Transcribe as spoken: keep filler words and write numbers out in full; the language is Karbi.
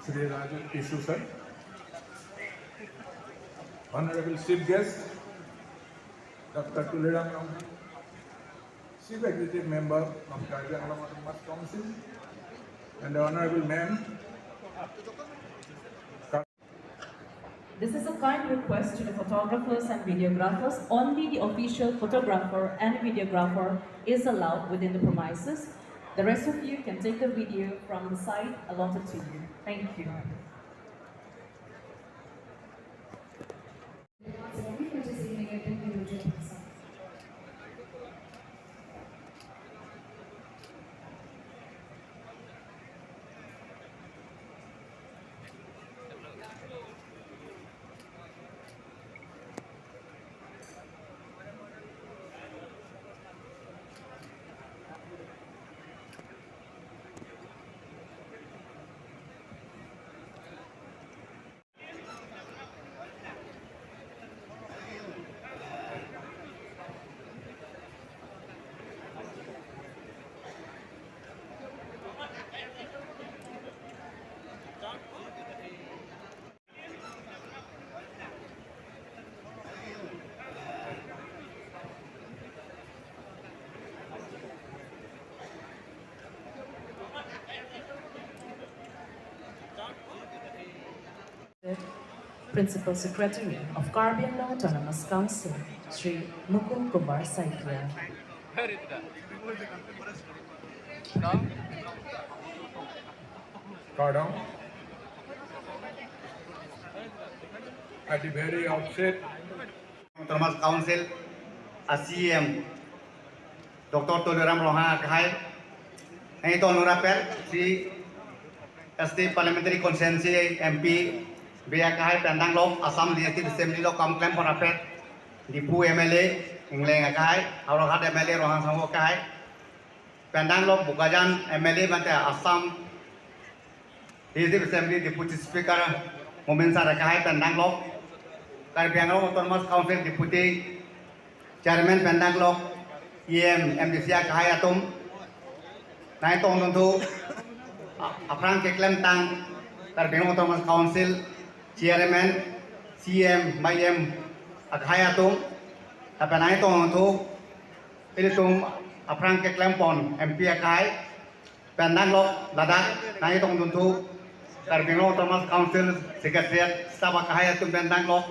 Shri Rajut Tisso sir, Honorable Chief Guest, Doctor Tuliram Ronghang, Chief Executive Member of Karbi Anglong Autonomous Council, and the Honorable Ma'am. This is a kind request to the photographers and videographers. Only the official photographer and videographer is allowed within the premises. The rest of you can take the video from the site allotted to you. Thank you. Principal Secretary of Karbi Anglong Autonomous Council, Shri Mukul Kumar Saikia. Kardom. At the very outset, Autonomous Council a C E M, Doctor Tuliram Ronghang akehai, nangtong nurapet, Shri S T Parliamentary Constituency M P, bang akehai pen danglok, Assam Legislative Assembly along kam klem pon rapet, Diphu M L A, Engleng akehai, Howraghat M L A Ronghang Sangho akehai, pen danglok, Bokajan M L A mate Assam Legislative Assembly Deputy Speaker Momin sir akehai pen danglok, Karbi Anglong Autonomous Council Deputy Chairman pen danglok, E M, M D C akehai atum, nangtong dunthu, a-, aphrang keklemtang Karbi Anglong Autonomous Council Chairman, C E M, M I M akehai atum, lapen nangtong dunthu, ilitum aphrang keklem pon M P akehai, pen danglok, ladak nangtong dunthu, Karbi Anglong Autonomous Council Secretariat staff akehai atum pen danglok,